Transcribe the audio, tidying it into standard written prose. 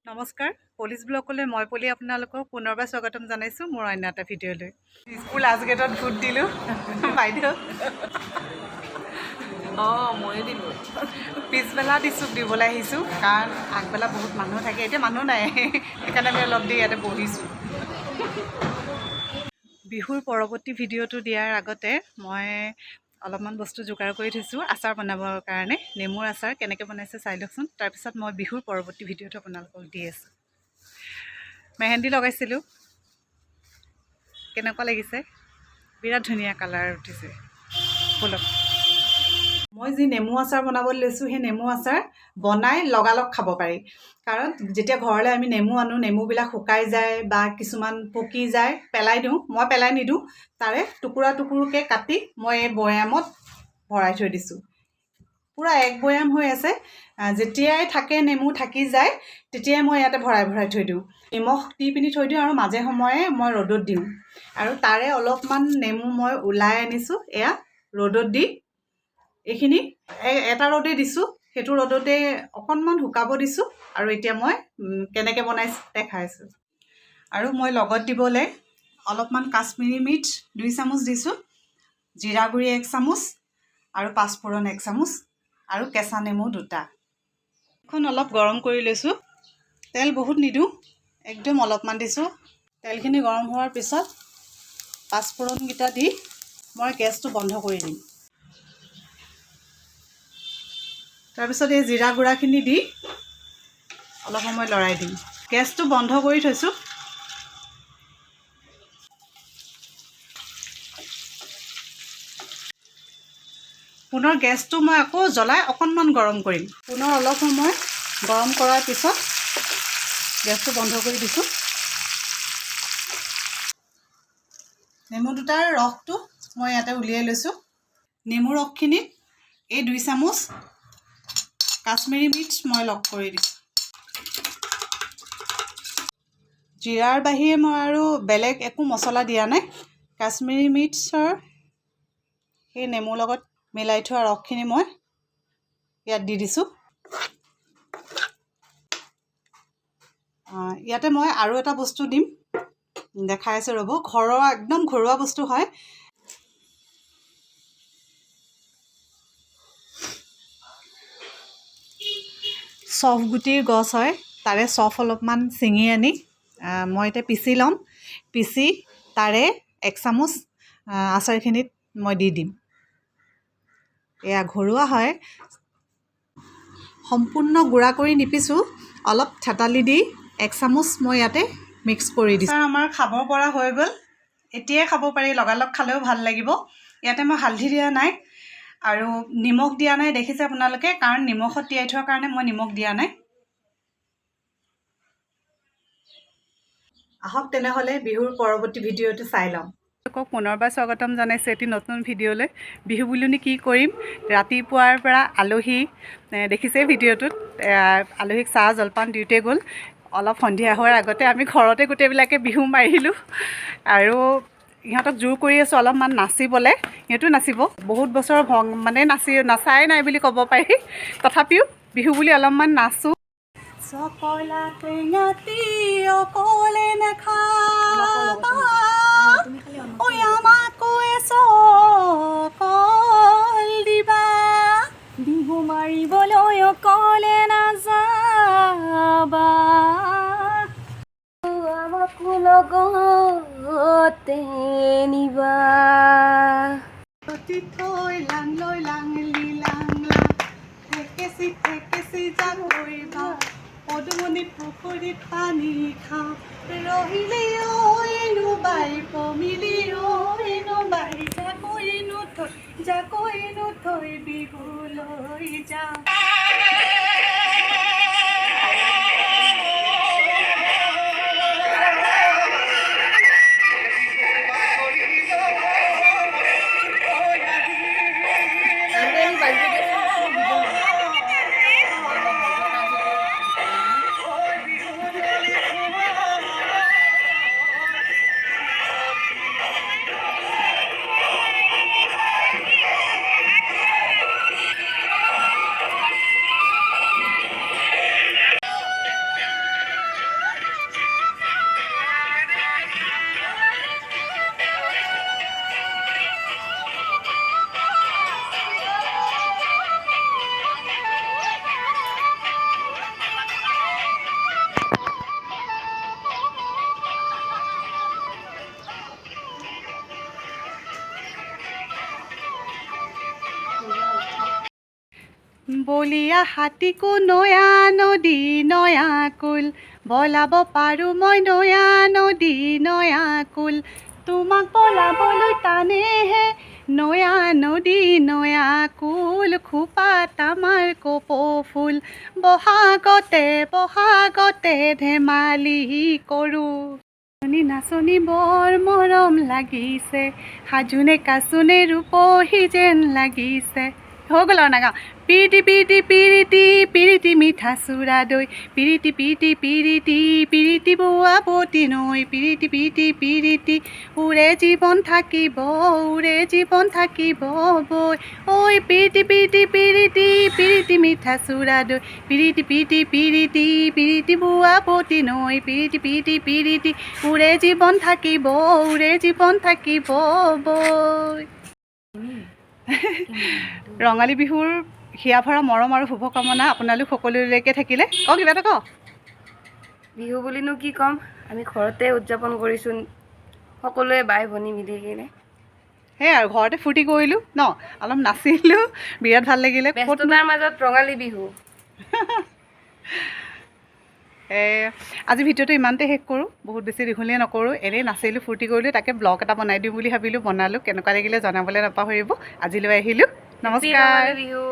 নমস্কাৰ, পলিচ ব্লকলৈ মই পলি আপোনালোকক পুনৰবাৰ স্বাগতম জনাইছোঁ মোৰ অন্য এটা ভিডিঅ'লৈ। স্কুল লাষ্ট গেটত ভোট দিলোঁ বাইদেউ। অঁ, ময়ো দিলোঁ। পিছবেলা দিছোঁ, দিবলৈ আহিছোঁ, কাৰণ আগবেলা বহুত মানুহ থাকে। এতিয়া মানুহ নাই, সেইকাৰণে আমি অলপ দেৰি ইয়াতে বহিছোঁ। বিহুৰ পৰৱৰ্তী ভিডিঅ'টো দিয়াৰ আগতে মই অলপমান বস্তু যোগাৰ কৰি থৈছোঁ আচাৰ বনাবৰ কাৰণে। নেমুৰ আচাৰ কেনেকৈ বনাইছে চাই লওকচোন, তাৰপিছত মই বিহুৰ পৰৱৰ্তী ভিডিঅ'টো আপোনালোকক দি আছোঁ। মেহেন্দি লগাইছিলোঁ, কেনেকুৱা লাগিছে? বিৰাট ধুনীয়া কালাৰ উঠিছে। ব'লক। মই যি নেমু আচাৰ বনাবলৈ লৈছোঁ, সেই নেমু আচাৰ বনাই লগালগ খাব পাৰি। কাৰণ যেতিয়া ঘৰলৈ আমি নেমু আনো, নেমুবিলাক শুকাই যায় বা কিছুমান পকি যায়, পেলাই দিওঁ। মই পেলাই নিদিওঁ, তাৰে টুকুৰা টুকুৰকৈ কাটি মই এই বৈয়ামত ভৰাই থৈ দিছোঁ। পূৰা এক বৈয়াম হৈ আছে। যেতিয়াই থাকে নেমু থাকি যায়, তেতিয়াই মই ইয়াতে ভৰাই ভৰাই থৈ দিওঁ। নিমখ দি পিনি থৈ দিওঁ আৰু মাজে সময়ে মই ৰ'দত দিওঁ। আৰু তাৰে অলপমান নেমু মই ওলাই আনিছোঁ। এয়া ৰ'দত দি এইখিনি এটা ৰ'দেই দিছোঁ, সেইটো ৰ'দতে অকণমান শুকাব দিছোঁ। আৰু এতিয়া মই কেনেকৈ বনাইছোঁ দেখাইছোঁ। আৰু মই লগত দিবলৈ অলপমান কাশ্মীৰী মিৰ্চ 2 চামুচ দিছোঁ, জিৰা গুড়ি 1 চামুচ আৰু পাঁচফোৰণ 1 চামুচ আৰু কেঁচা নেমু 2টা। এখন অলপ গৰম কৰি লৈছোঁ। তেল বহুত নিদিওঁ, একদম অলপমান দিছোঁ। তেলখিনি গৰম হোৱাৰ পিছত পাঁচফোৰণকেইটা দি মই গেছটো বন্ধ কৰি দিম। তাৰপিছত এই জিৰা গুড়াখিনি দি অলপ সময় লৰাই দিম। গেছটো বন্ধ কৰি থৈছোঁ। পুনৰ গেছটো মই আকৌ জ্বলাই অকণমান গৰম কৰিম। পুনৰ অলপ সময় গৰম কৰাৰ পিছত গেছটো বন্ধ কৰি দিছোঁ। নেমু দুটাৰ ৰসটো মই ইয়াতে উলিয়াই লৈছোঁ। নেমু ৰসখিনিত এই 2 চামুচ কাশ্মীৰী মিৰ্চ মই লগ কৰি দিছোঁ। জিৰাৰ বাহিৰে মই আৰু বেলেগ একো মছলা দিয়া নাই। কাশ্মীৰী মিৰ্চৰ সেই নেমুৰ লগত মিলাই থোৱা ৰসখিনি মই ইয়াত দি দিছোঁ। ইয়াতে মই আৰু এটা বস্তু দিম, দেখাই আছোঁ ৰ'ব। ঘৰৰ একদম ঘৰুৱা বস্তু হয়। চফ গুটিৰ গছ হয়, তাৰে চফ অলপমান ছিঙি আনি মই এতিয়া পিচি ল'ম। পিচি তাৰে 1 চামুচ আচাৰখিনিত মই দি দিম। এয়া ঘৰুৱা হয়, সম্পূৰ্ণ গুড়া কৰি নিপিছোঁ, অলপ থেতালি দি 1 চামুচ মই ইয়াতে মিক্স কৰি দিছোঁ। আমাৰ খাব পৰা হৈ গ'ল। এতিয়াই খাব পাৰি, লগালগ খালেও ভাল লাগিব। ইয়াতে মই হালধি দিয়া নাই আৰু নিমখ দিয়া নাই, দেখিছে আপোনালোকে, কাৰণ নিমখত তিয়াই থোৱাৰ কাৰণে মই নিমখ দিয়া নাই। আহক তেনেহ'লে বিহুৰ পৰৱৰ্তী ভিডিঅ'টো চাই লওঁ। আপোনালোকক পুনৰবাৰ স্বাগতম জনাইছোঁ এটি নতুন ভিডিঅ'লৈ। বিহু বুলিনো কি কৰিম, ৰাতিপুৱাৰ পৰা আলহী দেখিছেই ভিডিঅ'টোত, আলহীক চাহ জলপান দিওঁতে গ'ল। অলপ সন্ধিয়া হোৱাৰ আগতে আমি ঘৰতে গোটেইবিলাকে বিহু মাৰিলোঁ আৰু ইহঁতক জোৰ কৰি আছোঁ অলপমান নাচিবলৈ। সিহঁতো নাচিব, বহুত বছৰ ভং মানে নাচি নাচাই নাই বুলি ক'ব পাৰি, তথাপিও বিহু বুলি অলপমান নাচোঁ। চকলা টেঙাটি অকলে নাখাবা, ঐ আমাকো এচকল দিবা। বিহু মাৰিবলৈ অকলে নাযাবা, আমাকো লগতে নিবা। থৈ লাং লৈ লাং লি লাং লাং ঠেকেচি ঠেকেচি জাকৈ বা পদুমণি পুখুৰীত পানী খাওঁ। ৰহিলি ঐ বাই, পমিলি ঐ বাই, জাকৈ নথৈ জাকৈ নথৈ বিহুলৈ যাওঁ। বলিয়া হাতীকো নয়া নদী নয়া কুল, বলাব পাৰোঁ মই নয়া নদী নয়া কুল, তোমাক বলাবলৈ টানেহে নয়া নদী নয়া কুল, খোপাত আমাৰ কপৌ ফুল, বহাগতে বহাগতে ধেমালি কৰোঁ। নাচনী নাচনী বৰ মৰম লাগিছে, সাজোনে কাচোনে ৰূপহী যেন লাগিছে। হৈ গ'ল আৰু নাগাওঁ। পিৰিতি পিৰিতি পিৰিতি পিৰিতি মিঠা চূড়া দৈ, পিৰিতি পিৰিতি পিৰিতি পিৰিতি বোৱা বতী নৈ, পিৰিতি পিৰিতি পিৰিতি ওৰে জীৱন থাকিব, ওৰে জীৱন থাকিব বৈ। ঐ পিৰিতি পিৰিতি পিৰিতি পিৰিতি মিঠা চূড়া দৈ, পিৰিতি পিৰিতি পিৰিতি পিৰিতি বোৱা বতী নৈ, পিৰিতি পিৰিতি পিৰিতি ওৰে জীৱন থাকিব, ওৰে জীৱন থাকিব বৈ। ৰঙালী বিহুৰ হিয়া ভৰা মৰম আৰু শুভকামনা আপোনালোক সকলোলৈকে থাকিলে। ক, কিবা এটা ক। বিহু বুলিনো কি ক'ম, আমি ঘৰতে উদযাপন কৰিছোঁ সকলোৱে বাই ভনী মিলি কিনে। সেয়াই আৰু, ঘৰতে ফূৰ্তি কৰিলোঁ ন, অলপ নাচিলোঁ, বিৰাট ভাল লাগিলে। ক'ত ব্যস্ততাৰ মাজত ৰঙালী বিহু। আজি ভিডিঅ'টো ইমানতে শেষ কৰোঁ, বহুত বেছি দীঘলীয়া নকৰোঁ। এনেই নাচিলোঁ, ফূৰ্তি কৰিলোঁ, তাকে ব্লগ এটা বনাই দিওঁ বুলি ভাবিলোঁ, বনালোঁ। কেনেকুৱা লাগিলে জনাবলৈ নাপাহৰিব। আজিলৈ আহিলোঁ, নমস্কাৰ। ৰঙালী বিহু।